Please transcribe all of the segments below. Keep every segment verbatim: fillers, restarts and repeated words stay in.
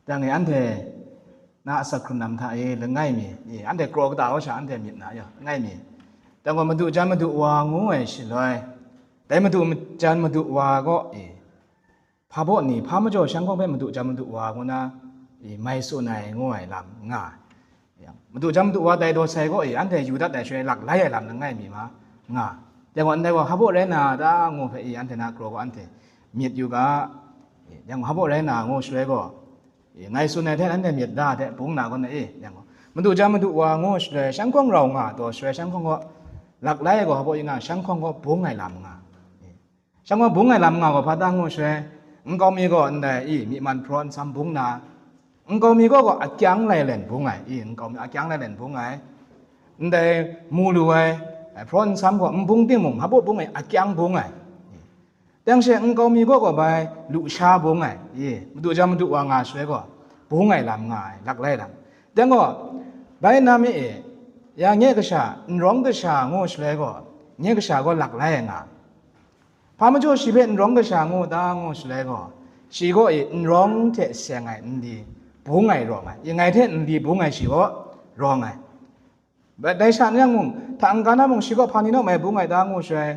Dang e anhte na asak hkrun lam hta e langai mi, e, anhte kraw kata wa sha anhte myit na ya, langai mi. Dang gaw madu jan madu wa ngu ai shaloi, dai madu jan madu wa gaw, e, hpa baw ni, hpa majaw shanhkawng hpe madu jan madu wa ngu na, e, mai tsun ai ngu ai lam nga ai. Yang, madu jan madu wa tai daw sai gaw, e, anhte yu dat ai shaloi lak lai ai lam langai mi ma nga. Yang gaw, ndai gaw hpa baw rai na ta ngu hpe, e, anhte na kraw gaw anhte myit yu ga, e, yang gaw hpa baw rai na ngu shaloi gaw, e, ngai tsun ai hte anhte myit da hte bung na gaw na, e, yang gaw, madu jan madu wa ngu shaloi shanhkawng rau nga taw shaloi shanhkawng gaw lak lai ai gaw hpa baw yu na shanhkawng gaw bung ai lam nga. E, shanhkawng bung ai lam nga gaw hpa ta ngu shaloi, nkau mi gaw ndai, e, myi man hpraw nsam bung na, nkau mi gaw gaw akyang lai len bung ai, e, nkau mi akyang lai len bung ai, ndai mu lu ai, e, hpraw nsam gaw n bung timung, hpa baw bung ai, akyang bung ai. Teng she nkau mi gaw gaw bai lusha bung ai, e, madu jan madu wa nga shaloi gaw, bung ai lam nga ai, lak lai lam. Teng gaw, bai na mi e, ya nye kasha, n rawng kasha ngu shaloi gaw, nye kasha gaw lak lai ai nga. Hpa majaw shi hpe n rawng kasha ngu ta ngu shaloi gaw, shi gaw, e, n rawng hte seng ai nli bung ai rawng ai, e, ngai hte nli bung ai shi gaw rawng ai. Bai, dai sha ni yang mung, hta n-ga na mung, shi gaw hpa ni naw mai bung ai ta ngu shaloi,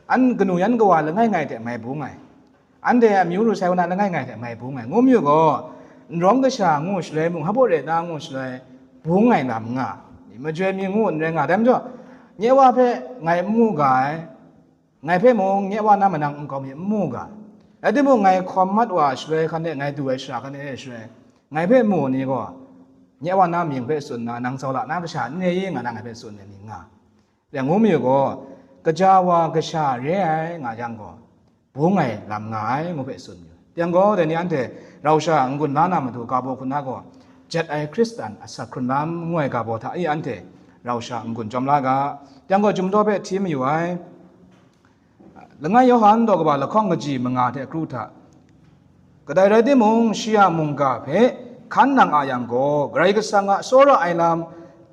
an kanu yan kawa langai ngai hte mai bung ai, anhte amyu ru sai wa na langai ngai hte mai bung ai, ngu mayu gaw, n rawng kasha ngu shaloi mung, hpa baw re ta ngu shaloi, bung ai lam nga, majoi mi ngu n rai nga, dai majaw, nye wa hpe ngai n mu ga ai, ngai hpe mung nye wa na manang nkau mi n mu ga. Rai timung, ngai hkawm mat wa shaloi hkan e, ngai du ai shara hkan e shaloi, ngai hpe mu ni gaw, nye wa na mying hpe tsun nna, nang Saula na kasha n re i, nga na ngai hpe tsun ai ni nga. Dai ngu mayu gaw, kaja wa kasha re ai nga yang gaw, bung ai lam nga ai ngu hpe tsun yu. Yang gaw, dai ni anhte rau sha n-gun la na matu ga baw hku na gaw, jet ai Hkristan asak hkrun lam ngu ai ga baw hta e anhte rau sha n-gun jawm la ga. Yang gaw, Chyum daw hpe hti mayu ai. Langai Yawhan daw kaba lahkawng kaji manga hte kru hta. Kadai rai timung, shi a mungga hpe hkan nang a yang gaw, Karai Kasang a tsawra ai lam,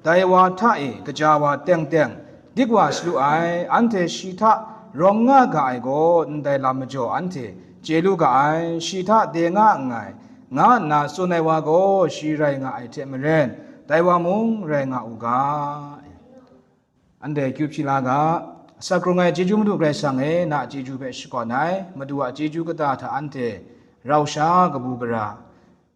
dai wa hta e kaja wa teng teng dik wa salu ai, anhte shi hta rawng nga ga ai gaw, ndai lam majaw anhte chye lu ga ai, shi hta de nga nngai, nga nna tsun ai wa gaw shi rai nga ai hte maren, dai wa mung rai nga u ga. Anhte akyu hpyi la ga, asak hkrung ai chyeju Madu Karai Kasang e, na a chyeju hpe shakawn ai, Madu a chyeju kata hta anhte rau sha kabu gara,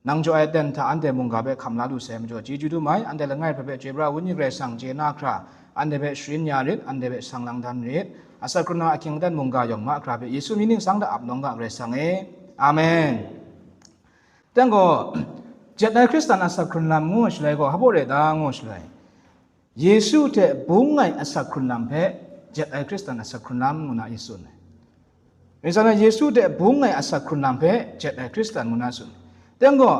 nang jaw ai aten hta anhte mungga hpe hkam la lu sai majaw, chyeju dum ai, anhte langai hpe hpe chyoi pra Wenyi Karai Kasang chye na hkra, anhte hpe sharin ya rit, anhte hpe sang lang dan rit, asak hkrung na ahkying aten mungga yawng mahkra hpe Yesu mying ningsang hta ap nawng ga Karai Kasang e. Amen. Teng gaw, jet ai Hkristan asak hkrun lam ngu shaloi gaw, hpa baw re ta ngu shaloi, Yesu hte bung ai asak hkrun lam hpe jet ai Hkristan asak hkrun lam ngu na Yesu tsun ai. Rai sa na, Yesu hte bung ai asak hkrun lam hpe jet ai Hkristan ngu na tsun ai. Teng gaw,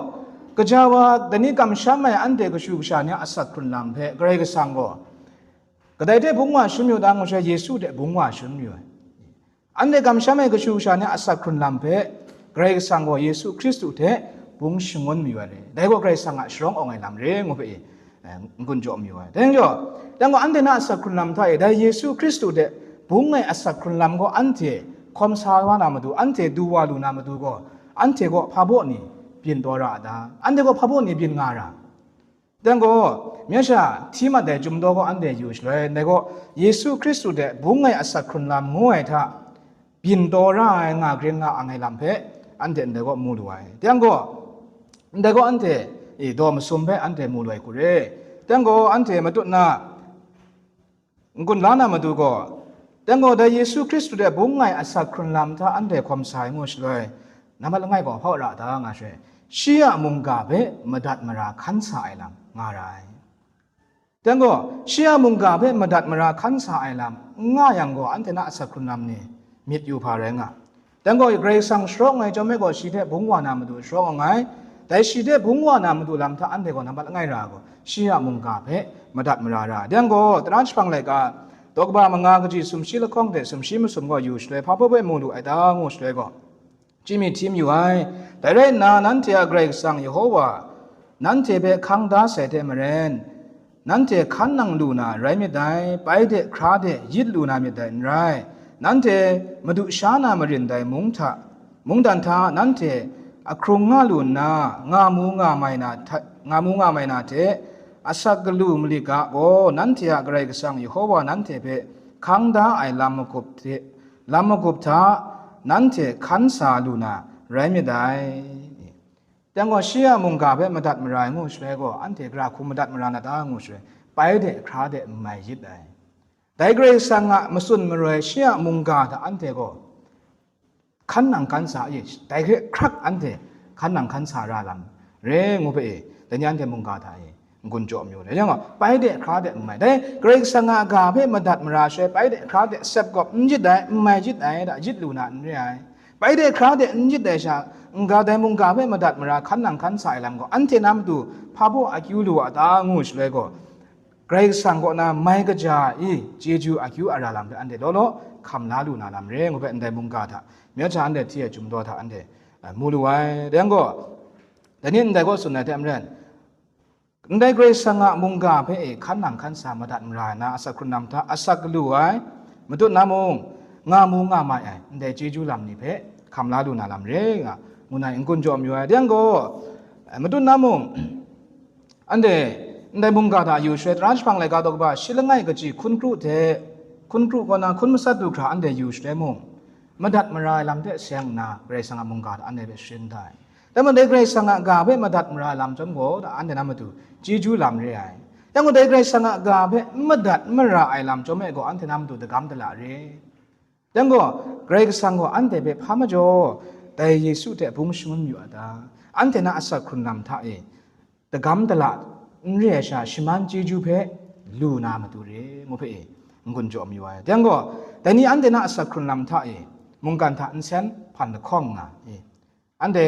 kaja wa dai ni kamsham ai anhte kashu kasha ni a asak hkrun lam hpe Karai Kasang gaw, kadai hte bung wa shangun yu ta ngu shaloi, Yesu hte bung wa shangun yu ai. Anhte kamsham ai kashu kasha ni a asak hkrun lam hpe Karai Kasang gaw Yesu Hkristu hte bung shangun mayu ai re. Dai gaw Karai Kasang a sharawng awng ai lam re ngu hpe, eh, n-gun jaw mayu ai. Dai yang gaw, dai gaw anhte na asak hkrun lam hta e, dai Yesu Hkristu hte bung ai asak hkrun lam gaw anhte hkawm sa wa na matu, anhte du wa lu na matu gaw, anhte gaw hpa baw ni byin taw ra a ta? Anhte gaw hpa baw ni byin nga ra? Dang gaw, mya sha hti mat ai Chyum daw gaw anhte yu shaloi, ndai gaw Yesu Hkristu hte bung ai asak hkrun lam ngu ai hta, byin taw ra ai nga grin nga ang ai lam hpe anhte ndai gaw mu lu ai. Dang gaw, ndai gaw anhte, e, daw masum hpe anhte mu lu ai hku re. Dang gaw, anhte matut na, n-gun la na matu gaw, dang gaw dai Yesu Hkristu hte bung ai asak hkrun lam hta anhte hkawm sa ai ngu shaloi, nambat langai gaw hpa ra da nga shaloi, shi a mungga hpe madat mara hkan sa ai lam nga ra ai. Dang gaw, shi a mungga hpe madat mara hkan sa ai lam n nga yang gaw, anhte na asak hkrun lam ni myit yu hpa rai nga. Dang gaw, Karai Kasang sharawng ai chyawm me gaw, shi hte bung wa na matu sharawng ai. Dai shi hte bung wa na matu lam hta anhte gaw nambat langai ra gaw, shi a mungga hpe madat mara ra. Dang gaw, tara jahpang laika, daw kaba manga kaji sumshi lahkawng hte sumshi masum gaw yu shaloi, hpa hpe hpe mu lu ai ta, ngu shaloi gaw, chyi mi hti mayu ai. Dai rai nna, nanhte a Karai Kasang Yehova, nanhte hpe hkang da sai hte maren, nanhte hkan nang lu na rai myit dai, pai de, hkra de, yit lu na myit dai n rai. Nanhte madu sha na marin dai mung hta, mungdan hta nanhte ahkrung nga lu nna, nga mu nga mai na hta, nga mu nga mai na hte, asak galu malit ga gaw, nanhte a Karai Kasang Yehova nanhte hpe hkang da ai lam magup hte, lam magup hta nanhte hkan sa lu na rai myit dai. Yang gaw, shi a mungga hpe madat mara ai ngu shaloi gaw, anhte gara hku madat mara na ta ngu shaloi, pai de hkra de n mai yit ai. Dai Karai Kasang a matsun maroi shi a mungga hta anhte gaw hkan nang hkan sa i, dai hkrak anhte hkan nang hkan sa ra lam re ngu hpe e, dai ni anhte mungga hta e n-gun jaw mayu re. Yang gaw, pai de hkra de n mai. Dai Karai Kasang a ga hpe madat mara shaloi, pai de hkra de sep gawp n jit ai, n mai jit ai, da jit lu na n re ai. Pai de hkra de n jit ai sha, n-ga dai mungga hpe madat mara hkan nang hkan sa ai lam gaw, anhte na matu hpa baw akyu lu a ta ngu shaloi gaw, Karai Kasang kaw na mai kaja i chyeju akyu ara lam hpe anhte law law hkam la lu na lam re ngu hpe, ndai mungga hta, myit hta anhte hti ai chyum daw hta anhte, eh, mu lu ai. Dai yang gaw, dai ni ndai kaw tsun ai hte maren, ndai Karai Kasang a mungga hpe e hkan nang hkan sa madat mara ai na asak hkrun lam hta asak galu ai, matut na mung, nga mu nga mai ai ndai chyeju lam ni hpe hkam la lu na lam re nga, ngu na n-gun jaw mayu ai. Dai yang gaw, eh, matut na mung, anhte ndai mungga hta yu shaloi, tara jahpang laika daw kaba shi langai kaji hkun kru hte, hkun kru kaw na hkun masat du hkra anhte yu shaloi mung, madat mara ai lam hte seng nna Karai Kasang a mungga hta anhte hpe sharin da ai. Dai majaw, dai Karai Kasang a ga hpe madat mara ai lam chyawm gaw, anhte na matu chyeju lam re ai. Yang gaw, dai Karai Kasang a ga hpe n madat n mara ai lam chyawm e gaw, anhte na matu dagam dala re. Yang gaw, Karai Kasang gaw anhte hpe hpa majaw, dai Yesu hte bung shangun mayu a ta? Anhte na asak hkrun lam hta e, dagam dala n re ai sha, shaman chyeju hpe lu na matu re, ngu hpe e, n-gun jaw mayu ai. Yang gaw, dai ni anhte na asak hkrun lam hta e, mungkan hta nsen hpan lahkawng nga e, anhte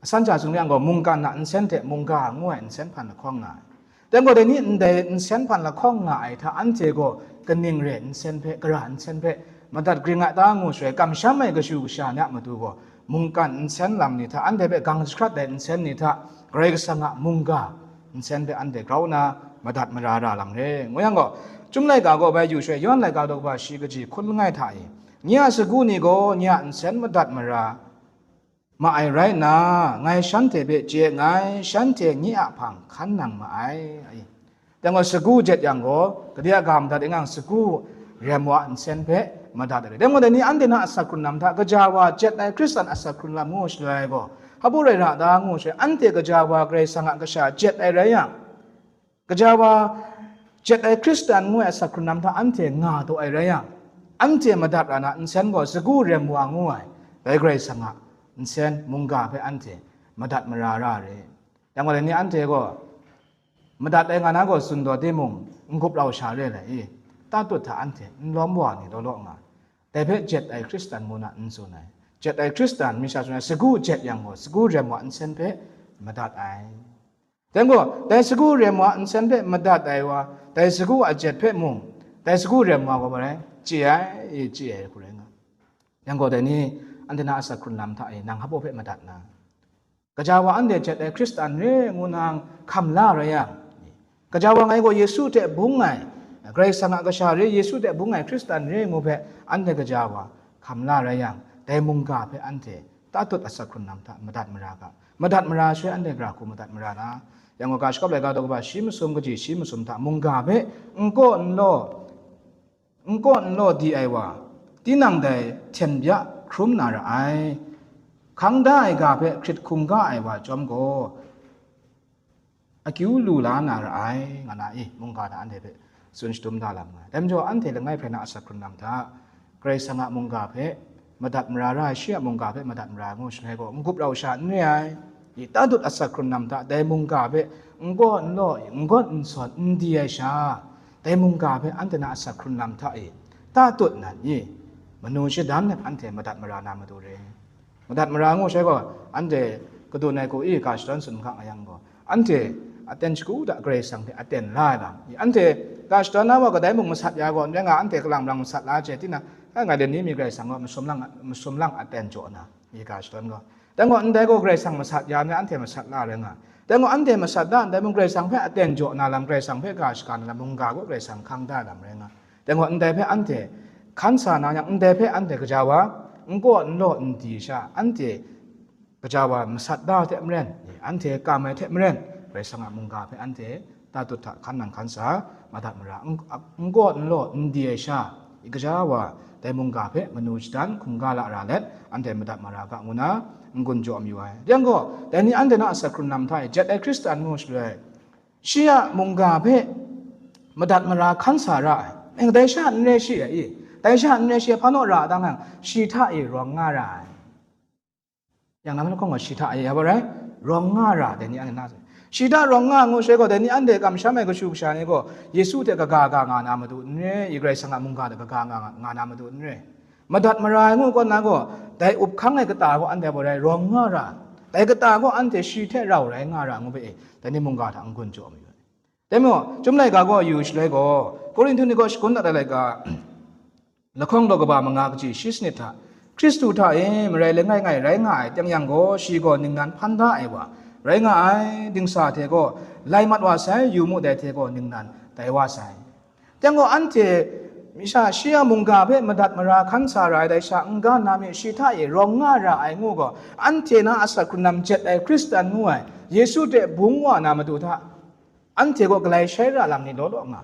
asan hta tsun yang gaw, mungkan a nsen hte mungga ngu ai nsen hpan lahkawng nga ai. Dai gaw, dai ni ndai nsen hpan lahkawng nga ai hta, anhte gaw kaning re nsen hpe, gara nsen hpe madat gring a ta ngu shaloi, kamsham ai kashu kasha ni a matu gaw, mungkan nsen lam ni hta, anhte hpe gang jahkrat ai nsen ni hta, Karai Kasang a mungga nsen hpe anhte grau nna madat mara ra lam re. Ngu yang gaw, Chyum laika gaw bai yu shaloi, Yawhan laika daw kaba shi kaji hkun langai hta e, nye a sagu ni gaw nye a nsen madat mara ma ai rai nna, ngai shanhte hpe chye nngai, shanhte nye a hpang hkan nang ma ai. Dai gaw, sagu jet yang gaw, gade a ga madat e nga, sagu rem wa nsen hpe madat ai. Dai gaw, dai ni anhte na asak hkrun lam hta, gaja wa jet ai Hkristan asak hkrun lam ngu shaloi gaw, hpa baw rai ra ta ngu shaloi, anhte gaja wa Karai Kasang a kasha jet ai rai yang, gaja wa jet ai Hkristan ngu ai asak hkrun lam hta anhte nga taw ai rai yang, anhte madat ra na nsen gaw sagu rem wa ngu ai, dai Karai Kasang a nsen mungga hpe anhte madat mara ra re. Yang gaw, dai ni anhte gaw madat ai nga na gaw tsun taw timung, n-gup rau sha re ai i, tatut hta anhte n lawm wa ni law law nga, dai hpe jet ai Hkristan ngu na n tsun ai. Jet ai Hkristan, mi sha tsun ai, sagu jet yang gaw, sagu rem wa nsen hpe madat ai. Dai gaw, dai sagu rem wa nsen hpe madat ai wa, dai sagu a jet hpe mung, dai sagu rem wa gaw, bai rai, chye ai, chye ai hku rai nga. Yang gaw, dai ni, anhte na asak hkrun lam hta e, nang hpa baw hpe madat na, gaja wa anhte jet ai Hkristan re ngu nang hkam la rai yang, gaja wa ngai gaw Yesu hte bung ai, Karai Kasang a kasha re, Yesu hte bung ai Hkristan re ngu hpe anhte gaja wa hkam la rai yang, dai mungga hpe anhte tatut asak hkrun lam hta madat mara ga. Madat mara shaloi anhte gara hku madat mara na? Yang gaw, ga shagawp laika daw kaba shi masum kaji shi masum hta, mungga hpe n kaw n law, n kaw n law di ai wa, tinang dai hten bya hkrum na ra ai. Hkang da ai ga hpe hkrit hkungga ai wa chyawm gaw, akyu lu la na ra ai, nga na i, mungga hta anhte hpe tsun shadum da lam nga ai. Dai majaw, anhte langai hprai na asak hkrun lam hta, Karai Kasang a mungga hpe madat mara ra ai, shi a mungga hpe madat mara ai ngu shaloi gaw, n-gup rau sha n re ai. I, tatut asak hkrun lam hta, dai mungga hpe n kaw n law i, n gawn n sawn n di ai sha, dai mungga hpe anhte na asak hkrun lam hta e, tatut nan i, manu shadam nat anhte madat mara na matu re. Madat mara ngu shaloi gaw, anhte kadun ai hku i ga shadawn tsun hkang a yang gaw, anhte aten shagu hta Karai Kasang hpe aten la ai lam, i, anhte ga shadawn na wa kadai mung masat ya gaw, n rai nga, anhte kalang marang masat la ai hte tinang, ngai, ngai lani mi Karai Kasang gaw masum lang, masum lang aten jaw na, i, ga shadawn gaw. Dai gaw, ndai gaw Karai Kasang masat ya ai, anhte masat la rai nga. Dai gaw, anhte masat da ndai mung, Karai Kasang hpe aten jaw na lam, Karai Kasang hpe ga shaga na lam, mungga gaw Karai Kasang hkang da ai lam rai nga. Dai gaw, ndai hpe anhte hkan sa na yang, ndai hpe anhte gaja wa n kaw n law n di sha, anhte gaja wa masat da hte maren, anhte kam ai hte maren, Karai Kasang a mungga hpe anhte tatut hta hkan nang hkan sa, madat mara n-, n-, n gaw n law n di ai sha, i gaja wa dai mungga hpe manu shadan hkungga la ra let, anhte madat mara ga ngu na n-gun jaw mayu ai. Yang gaw, dai ni anhte na asak hkrun lam hta e jet ai Hkristan ngu shaloi, shi a mungga hpe madat mara hkan sa ra ai. Dai sha n re shi ai i? Dai sha n re shi ai, hpa naw ra dang yang, shi hta e rawng nga ra ai. Yang na malakawng gaw shi hta e ya ba rai, rawng nga ra, dai ni anhte na, shi hta rawng nga ngu shaloi gaw, dai ni anhte kamsham ai kashu kasha ni gaw, Yesu hte kaga ga nga na matu n re, i Karai Kasang a mungga hte kaga nga, nga na matu n re. Madat mara ai ngu kaw na gaw, dai up hkang ai kata gaw anhte gaw rai rawng nga ra, dai kata gaw anhte shi hte rau rai nga ra ngu hpe e, dai ni mungga hta n-gun jaw mayu ai. Dai majaw, Chyum laika gaw yu shaloi gaw, Korinhtu ni gaw shagun dat ai laika, lahkawng daw kaba manga kaji shi sanit hta, Hkristu hta e marai langai ngai rai nga ai teng yang gaw, shi gaw ningnan hpan da ai wa rai nga ai, dingsa hte gaw lai mat wa sai, yu mu, dai hte gaw ningnan tai wa sai. Teng gaw anhte, masha shi a mungga hpe madat mara hkan sa ra ai, dai sha n-ga na mi, shi hta e rawng nga ra ai ngu gaw, anhte na asak hkrun lam jet ai Hkristan ngu ai, Yesu hte bung wa na matu hta, anhte gaw galai shai ra lam ni law law nga.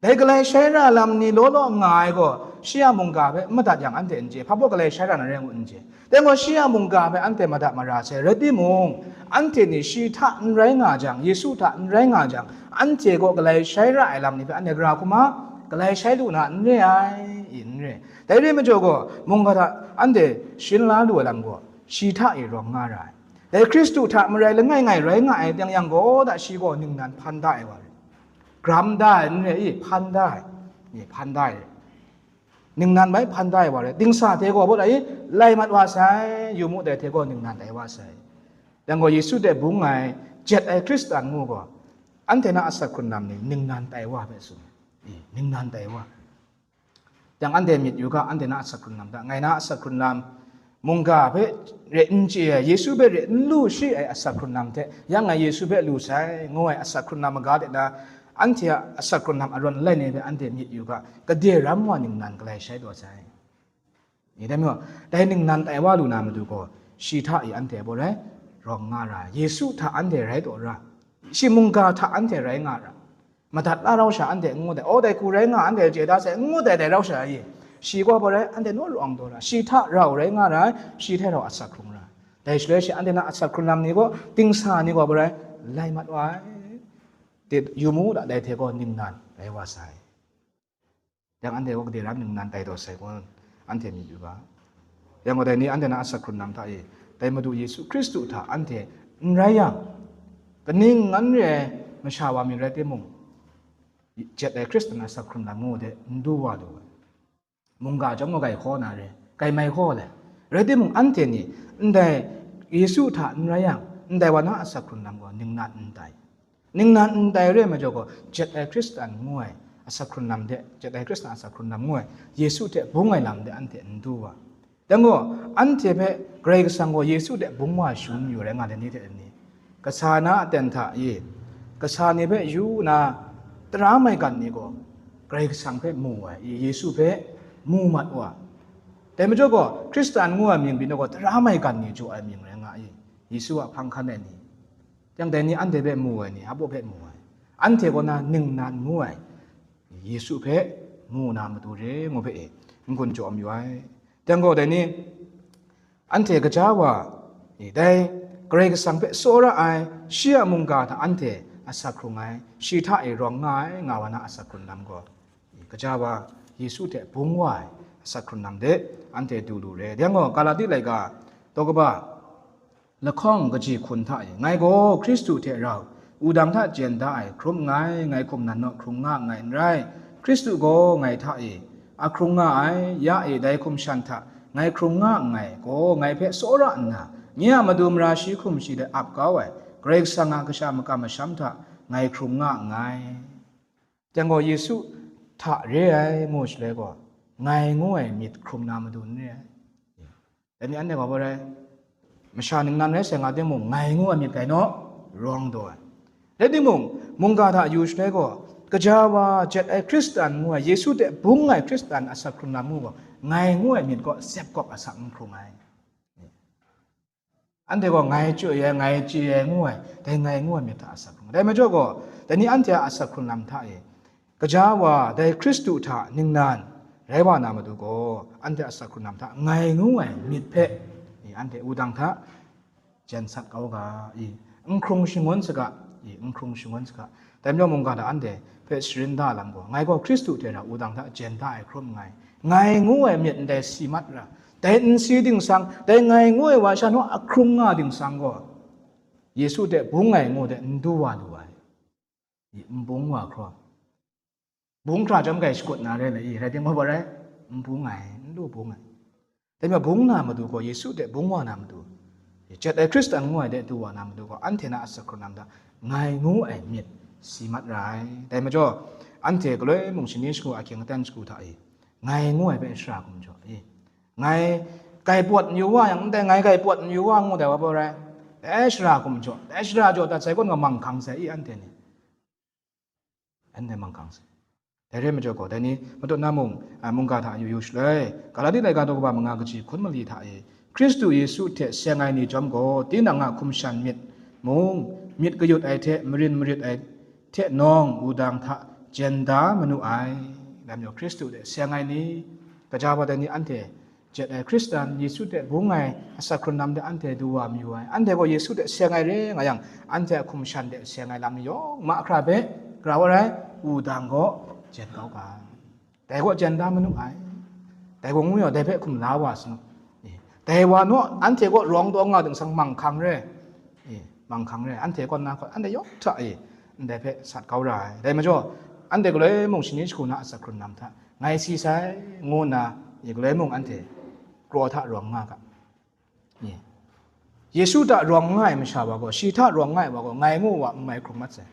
Dai galai shai ra lam ni law law nga ai gaw, shi a mungga hpe n madat yang anhte n chye, hpa baw galai shai ra na rai ngu n chye. Dai gaw shi a mungga hpe anhte madat mara sai, rai timung, anhte ni shi hta n rai nga jang, Yesu hta n rai nga jang, anhte gaw galai shai ra ai lam ni hpe anhte gara hkrum a, galai shai lu na n re ai, i n re. Dai re ai majaw gaw, mungga hta anhte sharin la lu ai lam gaw, shi hta e rawng nga ra ai. Dai Hkristu hta marai langai ngai rai nga ai teng yang gaw, da shi gaw ningnan hpan da ai wa rai. Gram da ai n rai i, hpan da ai, i, hpan da ai. Ningnan bai hpan da ai wa rai. Dingsa hte gaw baw da i, lai mat wa sai, yu mu, dai hte gaw ningnan tai wa sai. Yang gaw Yesu hte bung ai, jet ai Hkristan ngu gaw, anhte na asak hkrun lam ni ningnan tai wa hpe tsun. I, ningnan tai wa. Yang anhte myit yu ga, anhte na asak hkrun lam hta, ngai na asak hkrun lam, mungga hpe re n chye ai, Yesu hpe re n lu shi ai asak hkrun lam hte, yang ngai Yesu hpe lu sai, ngu ai asak hkrun lam maga de na, anhte a asak hkrun lam arawn alai ni hpe anhte myit yu ga, gade ram wa ningnan galai shai taw sai. Ni dai majaw, dai ningnan tai wa lu na matu gaw, shi hta e anhte baw rai, rawng nga ra, Yesu hta anhte rai taw ra, shi mungga hta anhte rai nga ra. Madat la rau sha anhte n ngut ai, aw, dai hku rai nga, anhte chye da sai, n ngut ai, dai rau sha e. Shi gaw baw rai, anhte naw rawng taw ra, shi hta rau rai nga ra ai, shi hte rau asak hkrung ra. Dai shaloi shi anhte na asak hkrun lam ni gaw, dingsa ni gaw baw rai, lai mat wa ai, tit yu mu da, dai hte gaw ningnan rai wa sai. Yang anhte gaw gade ram ningnan tai taw sai kun, anhte myit yu ga. Yang gaw dai ni anhte na asak hkrun lam hta e, dai Madu Yesu Hkristu hta anhte n rai yang, kaning ngan re ai masha wa mi rai timung, jet ai Hkristan asak hkrun lam ngu de n du wa lu ai. Mungga chyawm gaw grai hkaw na re, grai mai hkaw le. Rai timung, anhte ni ndai Yesu hta n rai yang, ndai wa na asak hkrun lam gaw ningnan n tai. Ningnan n tai re ai majaw gaw, jet ai Hkristan ngu ai asak hkrun lam de, jet ai Hkristan asak hkrun lam ngu ai, Yesu hte bung ai lam de anhte n du wa. Dang gaw, anhte hpe Karai Kasang gaw Yesu hte bung wa shangun mayu rai nga ai ni hte ni, kasa na aten hta e, kasa ni hpe yu nna, tara maigan ni gaw Karai Kasang hpe mu ai, Yesu hpe mu mat wa. Dai majaw gaw, Hkristan ngu ai mying pyi gaw, tara maigan ni jaw ai mying rai nga i, Yesu a hpang hkan ai ni, yang dai ni anhte hpe mu ai ni, hpa baw hpe mu ai, anhte kaw na ningnan ngu ai, Yesu hpe mu na matu re ngu hpe e, n-gun jaw mayu ai. Dang gaw, dai ni anhte gaja wa, e, dai Karai Kasang hpe tsawra ai, shi a mungga hta anhte asak hkrung ai, shi hta e rawng nga ai, nga wa na asak hkrun lam gaw, e, gaja wa Yesu hte bung wa ai asak hkrun lam de anhte du lu re. Dang gaw, Galati laika daw kaba lahkawng kaji hkun hta e, ngai gaw Hkristu hte rau wudang hta jen da ai hkrum nngai, ngai hkum nan naw hkrung nga nngai n rai. Hkristu gaw ngai hta e a hkrung nga ai, ya e dai hkum shan hta ngai hkrung nga nngai gaw, ngai hpe tsawra nna, nye a matu mara shi hkum shi de ap kau ai Karai Kasang a kasha makam masham hta ngai hkrung nga nngai. Dang gaw, Yesu hta re ai ngu shaloi gaw, ngai ngu ai myit hkrum na matu n re ai. Dai ni anhte gaw, bawrai, masha ningnan rai sai nga timung, ngai ngu ai myit grai naw rawng taw ai. Rai timung, mungga hta yu shaloi gaw, gaja wa jet ai Hkristan ngu ai, Yesu hte bung ai Hkristan asak hkrung lam ngu gaw, ngai ngu ai myit gaw sep gawp asak n hkrung ai. Anhte gaw ngai chye ai, ngai chye ai ngu ai, dai ngai ngu ai myit hta asak hkrung. Dai majaw gaw, dai ni anhte a asak hkrung lam hta e, gaja wa dai Hkristu hta ningnan rai wa na matu gaw, anhte a asak hkrung lam hta ngai ngu ai myit hpe, e, anhte wudang hta jen sat kau ga, e, n hkrung shangun saga, e, n hkrung shangun saga. Dai majaw mungga hta anhte hpe sharin da lam gaw, ngai gaw Hkristu hte rau wudang hta jen da ai hkrum nngai, ngai ngu ai myit ndai si mat ra, dai n si dingsang, dai ngai ngu ai wa sha naw ahkrung nga dingsang gaw, Yesu hte bung ai ngu de n du wa lu ai, i, n bung wa hkraw. Bung hkra chyawm kai shakut na re le, i, rai timung, wa rai, n bung ai, n lu bung ai. Dai majaw bung na matu gaw, Yesu hte bung wa na matu, i, jet ai Hkristan ngu ai de du wa na matu gaw, anhte na asak hkrung lam hta ngai ngu ai myit si mat ra ai. Dai majaw, anhte galoi mung shani shagu, ahkying aten shagu hta e, ngai ngu ai hpe shara hkum jaw e, ngai grai pawt mayu wa yang, ndai ngai grai pawt mayu wa ngu dai wa baw rai, dai shara hkum jaw, dai shara jaw dat sai gaw, nga manghkang sai i, anhte ni. Anhte manghkang sai. Dai re majaw gaw, dai ni matut na mung, a, mungga hta yu yu shaloi, Galati laika daw kaba manga kaji hkun mali hta e, Hkristu Yesu hte seng ai ni chyawm gaw, tinang a hkum shan myit mung, myit kayut ai hte marin marit ai hte nawng wudang hta jen da manu ai. Dai majaw Hkristu hte seng ai ni, gaja wa dai ni anhte jet ai Hkristan Yesu hte bung ai asak hkrung lam de anhte du wa mayu ai. Anhte gaw Yesu hte seng ai re nga yang, anhte a hkum shan de seng ai lam ni yawng mahkra hpe, gara wa rai, wudang gaw jen kau ga ai. Dai gaw jen da manu ai. Dai gaw ngu yaw, dai hpe hkum la wa sa nu. E, dai wa naw, anhte gaw rawng taw nga dingsang manghkang re. E, manghkang re. Anhte kaw na kaw, anhte yawng hta e, ndai hpe sat kau ra ai. Dai majaw, anhte galoi mung shani shagu na asak hkrung lam hta, ngai si sai, ngu nna, e, galoi mung anhte kraw hta rawng nga ga. Ye. Yesu hta rawng nga ai masha wa gaw, shi hta rawng nga ai wa gaw, ngai ngu wa n mai hkrum mat sai.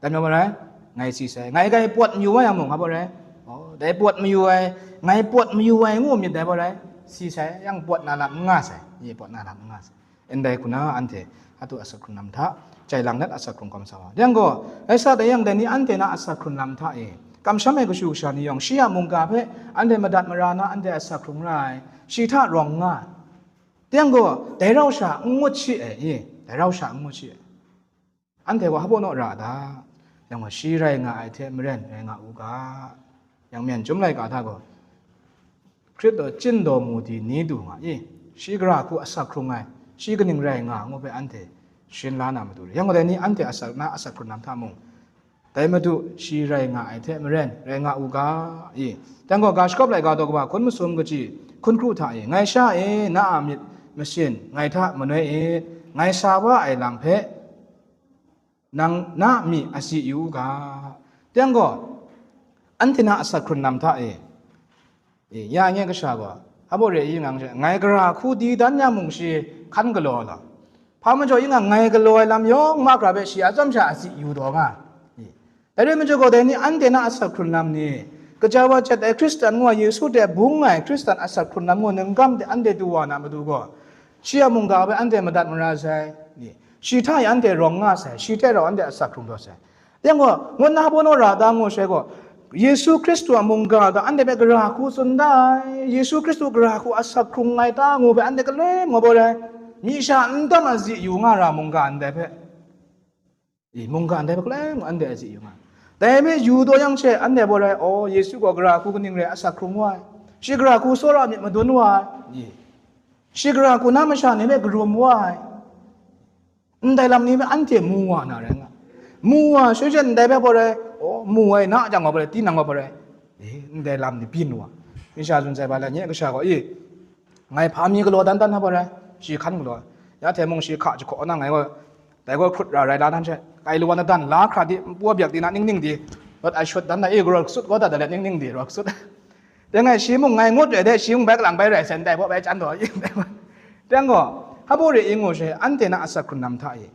Dai majaw rai, ngai si sai. Ngai grai pawt mayu wa yang mung, nga baw rai. Oh, dai pawt mayu ai, ngai pawt mayu ai ngu myit dai baw rai. Si sai, yang pawt na lam n nga sai. Ye, pawt na lam n nga sai. Ndai hku na anhte, atu asak hkrung lam hta, chye lang dat asak hkrung kawm sa wa. Yang gaw, rai sa dai yang, dai ni anhte na asak hkrung lam hta e, kamsham ai kashu kasha ni yawng, shi a mungga hpe anhte madat mara na anhte asak hkrung ra ai, shi hta rawng nga ai. Yang gaw, dai rau sha n ngut shi ai, i, dai rau sha n ngut shi ai. Anhte gaw hpa naw ra a ta? Yang gaw, shi rai nga ai hte maren rai nga u ga. Yang myen chyum laika hta gaw, Hkrit gaw chyin daw mu di ni du nga i? Shi gara hku asak hkrung ai, shi kaning rai nga ngu hpe anhte sharin la na matu re. Yang gaw dai ni anhte asak na asak hkrung lam hta mung, dai Madu shi rai nga ai hte maren, rai nga u ga i? Dai gaw, ga shakawp laika daw kaba hkun masum kaji hkun hkru hta e, ngai sha e, na a myit masin ngai hta manoi it, ngai sa wa ai lam hpe nang na myi asi yu u ga. Yang gaw, anhte na asak hkrung lam hta e, e, ya nye kasha gaw, hpa baw re i ngang she, ngai gara hku di dan ya mung shi hkan galaw ai lam, hpa majaw i nga ngai galaw ai lam yawng mahkra hpe shi atsawm sha asi yu taw nga. E, dai re majaw gaw, dai ni anhte na asak hkrung lam ni, kaja wa jet ai Hkristan ngu ai Yesu hte bung ai Hkristan asak hkrung lam ngu ningkam de anhte du wa na matu gaw, shi a mungga hpe anhte madat mara sai, ni, shi hta e anhte rawng nga sai, shi hte rau anhte asak hkrung taw sai. Yang gaw, ngut na hpa naw ra ta ngu sai gaw, Yesu Hkristu a mungga ga anhte hpe gara hku tsun da ai, Yesu Hkristu gara hku asak hkrung ai ta ngu hpe anhte galoi mung baw rai, myi sha n tam azi yu nga ra mungga ndai hpe. I, mungga ndai hpe galoi mung anhte azi yu nga. Dai hpe yu taw yang she, anhte baw rai, aw, Yesu gaw gara hku kaning rai asak hkrung wa ai, shi gara hku tsawra myit madun wa ai, i, shi gara hku na masha ni hpe karum wa ai, ndai lam ni hpe anhte mu wa na rai nga. Mu wa, shui she ndai hpe baw rai, aw, mu ai na jang wa baw rai, tinang wa baw rai, e, ndai lam ni byin wa. Masha tsun sai ba lai, nye kasha gaw, i, ngai hpa mi galaw dan dan na baw rai, shi hkan galaw ai. Ya hte mung shi hka jahkaw na ngai gaw, dai gaw hkrut ra rai la dan she, kai lawan na dan la hkra di, npu abyak di na ning ning di, rawt ai shut dan na, e, rawt sut gaw dat da let ning ning di, rawt sut. Dai ngai shi mung ngai ngut re de, shi mung bai kalang bai rai sai, ndai baw bai chyan taw, i, ndai baw. Dai gaw, hpa baw re i ngu she, anhte na asak hkrung lam hta e,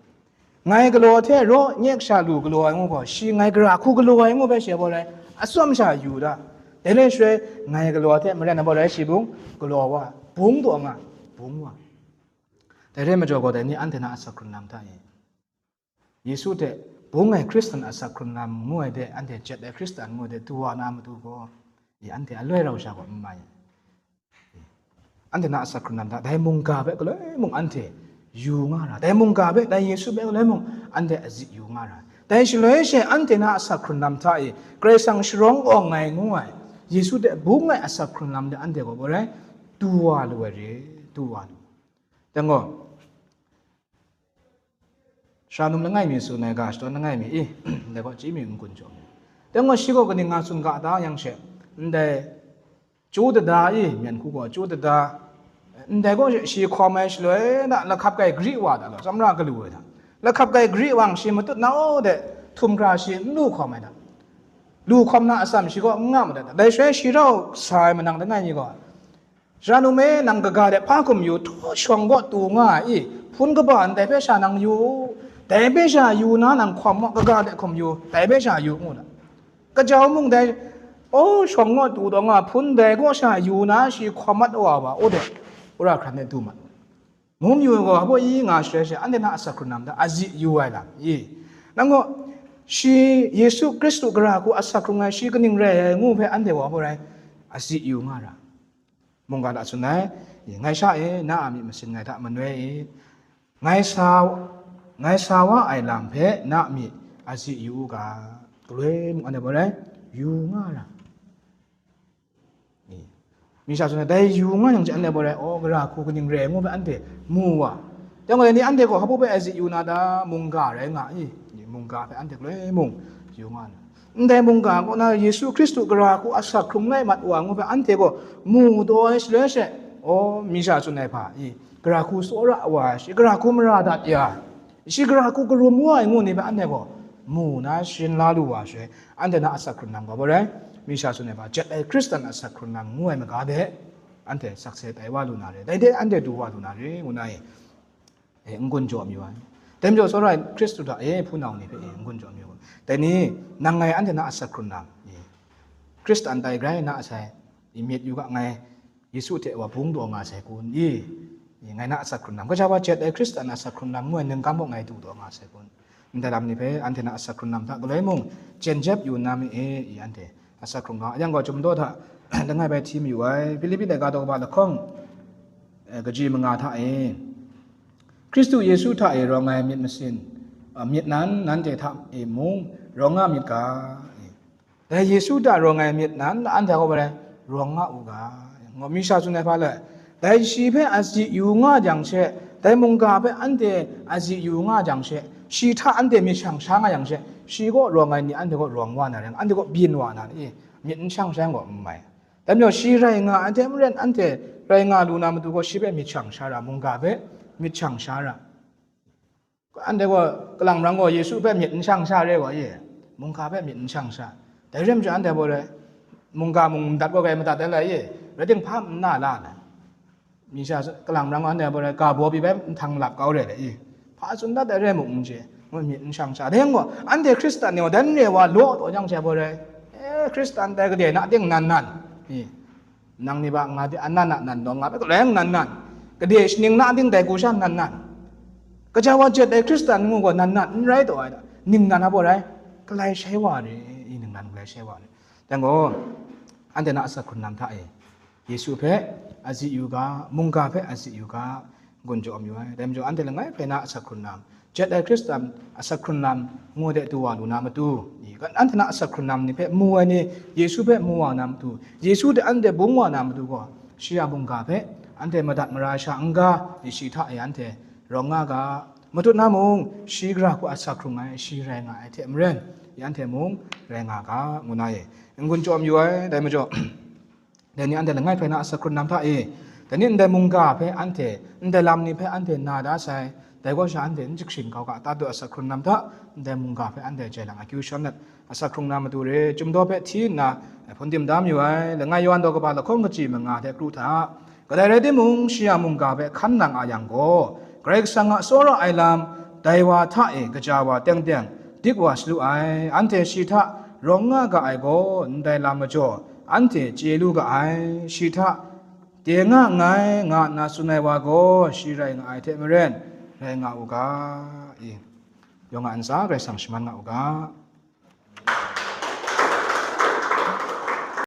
ngai galaw hte raw nye kasha lu galaw ai ngu gaw, shi ngai gara hku galaw ai ngu hpe shi baw rai, atsawm sha yu da. Dai re shaloi, ngai galaw hte maren ai baw rai, shi bung galaw wa, bung taw nga, bung wa. Dai re majaw gaw, dai ni anhte na asak hkrung lam hta e, Yesu hte bung ai Hkristan asak hkrung lam ngu ai de, anhte jet ai Hkristan ngu ai de, du wa na matu gaw, i, anhte aloi rau sha gaw n mai. Anhte na asak hkrung lam hta, dai mungga hpe galoi mung anhte yu nga ra, dai mungga hpe, dai Yesu hpe galoi mung, anhte azit yu nga ra. Dai shaloi she anhte na asak hkrun lam hta e, Karai Kasang sharawng awng ai ngu ai, Yesu hte bung ai asak hkrun lam de anhte gaw boi rai, du wa lu ai re, du wa lu. Dai gaw, Sara num langai mi tsun ai ga, shadawn langai mi, i, ndai gaw chyi mi n-gun jaw mi. Dai gaw shi gaw kaning nga tsun ga ta yang she, ndai chyu dada i, myen hku gaw chyu dada, ndai gaw shi hkawm ai shaloi na, lahkap kai gari wa da law, tsawmra galu ai hta. Lahkap kai gari wa shi matut na o de, htum hkra shi n lu hkawm ai hta. Lu hkawm na atsam shi gaw n nga madat hta. Dai shaloi shi rau sa ai manang langai mi gaw, Sara num e, nang kaga de hpa hkum yu, htaw shawng kaw tu nga ai i, hpun kaba ndai hpe sha nang yu u, dai hpe sha yu na nang hkawm maw, kaga de hkum yu, dai hpe sha yu, ngu na. Kajau mung dai, o, shawng kaw tu taw nga, hpun dai kaw sha yu na shi hkawm mat wa wa, o de, wora hkran de du mat. Mung yu gaw, hpaw i nga shaloi she, anhte na asak hkrun lam hta azit yu ai lam i. Nang gaw, shi Yesu Hkristu gara hku asak hkrung ai, shi kaning rai ai ngu hpe anhte wa hpaw rai, azit yu nga ra. Mungga hta tsun ai, ngai sha e, na a myit masin ngai hta manoi i, ngai sa, ngai sa wa ai lam hpe na myit azit yu u ga, galoi mung anhte boi rai, yu nga ra. Mi sha tsun ai, dai yu nga yang hte anhte boi rai, o, gara hku kaning re ai ngu hpe anhte mu wa. Dai gaw, dai ni anhte gaw hpaw hpe azit yu na ta, mungga rai nga i, mungga hpe anhte galoi mung yu nga na. Ndai mungga kaw na Yesu Hkristu gara hku asak hkrung lai mat wa ngu hpe anhte gaw mu taw ai shaloi she, o, mi sha tsun ai hpa i, gara hku tsawra wa ai shi, gara hku mara dat ya, shi gara hku karum wa ai ngu ni hpe anhte gaw mu na sharin la lu wa shaloi, anhte na asak hkrun lam gaw boi rai, mi sha tsun ai hpa, jet ai Hkristan asak hkrun lam ngu ai maga de, anhte sakse tai wa lu na re, dai de anhte du wa lu na re, ngu na e. E, n-gun jaw mayu ai. Dai majaw, tsawra ai Hkristu hta e, hpunau ni hpe e, n-gun jaw mayu ai. Dai ni, nang ngai anhte na asak hkrun lam, e, Hkristan tai grai na sai, i, myit yu ga, ngai Yesu hte wa bung taw nga sai kun, i, i, ngai na asak hkrun lam, gaja wa jet ai Hkristan asak hkrun lam ngu ai ningkam gaw ngai du taw nga sai kun, ndai lam ni hpe anhte na asak hkrun lam hta galoi mung, chyen jep yu na mi e, i, anhte asak hkrung ga. Yang gaw, Chyum daw hta langai bai hti mayu ai, Hpilipi laika daw kaba lahkawng, eh, kaji manga hta e, Hkristu Yesu hta e rawng ai myit masin, ah, myit nan nanhte hta e mung rawng nga myit ga, e. Dai Yesu hta rawng ai myit nan anhte hkawm rai rawng nga u ga, ngu mi sha tsun ai hpa le, dai shi hpe azit yu nga jang she, dai mungga hpe anhte azit yu nga jang she, shi hta anhte myit shang sha nga yang she, shi kaw rawng ai ni anhte kaw rawng wa na rai, anhte kaw byin wa na, e, myit n shang sha yang gaw n mai. Dai majaw, shi rai nga ai hte maren, anhte rai nga lu na matu gaw, shi hpe myit shang sha ra, mungga hpe myit shang sha ra. Anhte gaw, kalang marang gaw, Yesu hpe myit n shang sha re gaw, ye, mungga hpe myit n shang sha. Dai re majaw, anhte gaw rai, mungga mung madat gaw, kai madat ai lai, ye, rai ting, hpa n na la ai. Mi sha kalang marang gaw, anhte gaw rai, ga baw pyi bai nhtang lap kau re ai, ye, hpa tsun dat ai rai mung n chye, ngu myit n shang sha. Dai yang gaw, anhte Hkristan ni gaw, dan re wa law taw jang she gaw rai, e, Hkristan dai gade na ting nan nan, ye, nang ni ba nga de, anan a nan taw nga bai, galoi nan nan, gade shaning na ting dai hku sha nan nan, gaja wa jet ai Hkristan ngu gaw nan nan n rai taw ai, ningnan a baw rai, galai shai wa re, i, ningnan galai shai wa re. Dai gaw, anhte na asak hkrun lam hta e, Yesu hpe azit yu ga, mungga hpe azit yu ga, n-gun jaw mayu ai. Dai majaw, anhte langai hpe na asak hkrun lam, jet ai Hkristan asak hkrun lam ngu de du wa lu na matu, i, anhte na asak hkrun lam ni hpe mu ai ni, Yesu hpe mu wa na matu, Yesu hte anhte bung wa na matu gaw, shi a mungga hpe anhte madat mara sha n ga, i, shi hta e anhte rawng nga ga, matut na mung, shi gara hku asak hkrung ai, shi rai nga ai hte maren, i, anhte mung rai nga ga, ngu na e, n-gun jaw mayu ai. Dai majaw, dai ni anhte langai hpe na asak hkrun lam hta e, dai ni ndai mungga hpe anhte, ndai lam ni hpe anhte na da sai, dai gaw sha anhte n jahkring kau ga, ta du asak hkrun lam hta, ndai mungga hpe anhte jai lang akyu shan let, asak hkrung na matu re, Chyum daw hpe hti nna, hpun tim da mayu ai, langai Yawhan daw kaba lahkawng kaji manga hte kru hta, kadai rai timung, shi a mungga hpe hkan nang a yang gaw, Karai Kasang a tsawra ai lam, dai wa hta e kaja wa teng teng, dik wa salu ai, anhte shi hta rawng nga ga ai gaw, ndai lam majaw, anhte chye lu ga ai, shi hta de nga nngai, nga nna tsun ai wa gaw, shi rai nga ai hte maren, rai nga u ga, i, yawng a ntsa Karai Kasang shaman nga u ga.